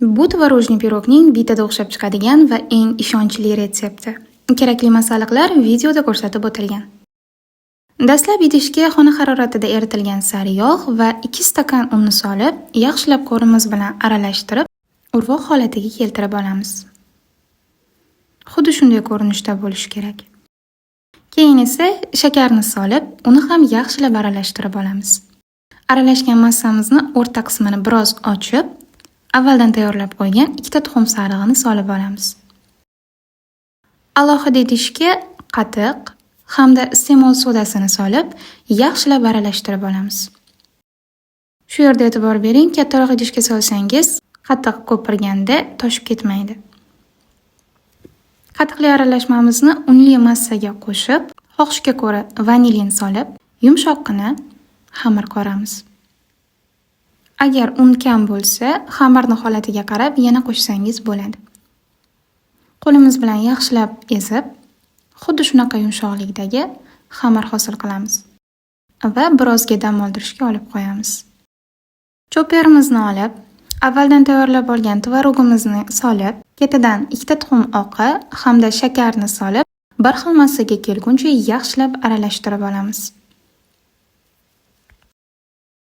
Bu tvorожный pirogning bittada o'xshab chiqadigan va eng ishonchli retsepti. Kerakli masalliqlar videoda ko'rsatib o'tilgan. Dastlab idishga xona haroratida eritilgan sariyog' va 2 stakan unni solib, yaxshilab qo'limiz bilan aralashtirib, urvoq holatiga keltirib olamiz. Xuddi shunday ko'rinishda bo'lishi kerak. Keyin esa shakarni solib, uni ham yaxshilab aralashtirib olamiz. Aralashgan massamizni o'rta qismini biroz ochib, avvaldan tayyorlab qo'ygan 2 ta tuxum sarig'ini solib olamiz. Alohida idishga qatiq hamda iste'mol sodasini solib, yaxshilab aralashtirib olamiz. Shu yerda e'tibor bering, kattaroq idishga solsangiz, qatiq ko'pirganda toshib ketmaydi. Qatiqli aralashmamizni unli massaga qo'shib, xohishga ko'ra vanilin solib, yumshoqqina xamir qoramiz. Agar un kam bo'lsa, xamirni holatiga qarab yana qo'shsangiz bo'ladi. Qo'limiz bilan yaxshilab ezib, xuddi shunaqa yumshoqlikdagi xamir hosil qilamiz va birozga dam oldirishga olib qo'yamiz. Choperimizni olib, avvaldan tayyorlab olgan tvorogimizni solib, ketidan 2 ta tuxum oqi hamda shakarni solib, bir xil massaga kelguncha yaxshilab aralashtirib olamiz.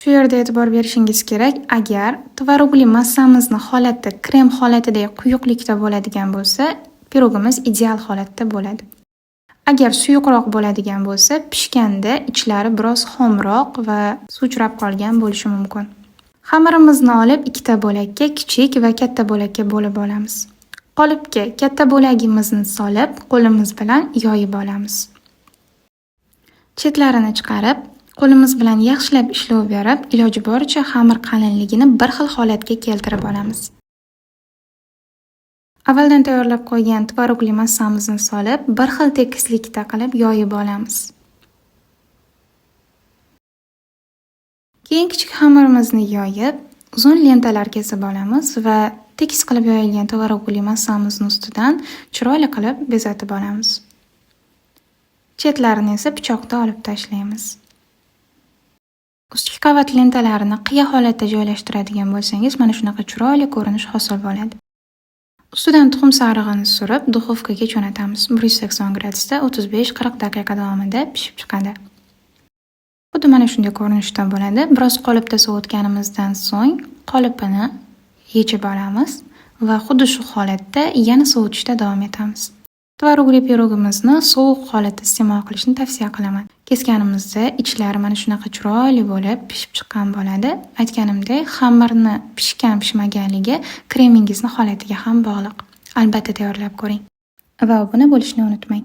Shu yerda e'tibor berishingiz kerak, agar tvorogli massamizni holati krem holatidagi quyuqlikda bo'ladigan bo'lsa, pirogimiz ideal holatda bo'ladi. Agar suyuqroq bo'ladigan bo'lsa, pishganda ichlari biroz xomroq va suvchirab qolgan bo'lishi mumkin. Xamirimizni olib 2 ta bo'lakka, kichik va katta bo'lakka bo'lib olamiz. Qolipga katta bo'lagimizni solib, qo'limiz bilan yoyib olamiz. Chetlarini chiqarib, qo'limiz bilan yaxshilab ishlov berib, iloji boricha xamir qalinligini bir xil holatga keltirib olamiz. Avvaldan tayyorlab qo'ygan tvorogli massamizni solib, bir xil tekislikda qilib yoyib olamiz. Keyin kichik xamirimizni yoyib, uzun lentalar kesib olamiz va tekis qilib yoyilgan tvorogli massamizni ustidan chiroyli qilib bezatib olamiz. Chetlarini esa pichoqda olib tashlaymiz. Ustki qavat lentalarini qiya holatda joylashtiradigan bo'lsangiz, mana shunaqa chiroyli ko'rinish hosil bo'ladi. Ustidan tuxum sarig'ini surib, duxovkaga jo'natamiz. 180 gradusda 35-40 daqiqa davomida pishib chiqadi. Xuddi mana shunday ko'rinishda bo'ladi. Biroz qolipda sovutganimizdan so'ng qolipini yechib olamiz va xuddi shu holatda yana sovutishda davom etamiz. Tvorogli pirogimizni sovuq holatda iste'mol qilishni tavsiya qilaman. Kesganimizda ichlari mana shunaqa chiroyli bo'lib pishib chiqqan bo'ladi. Aytganimdek, xamirni pishgan pishmaganligi kremingizni holatiga ham bog'liq. Albatta tayyorlab ko'ring va obuna bo'lishni unutmang.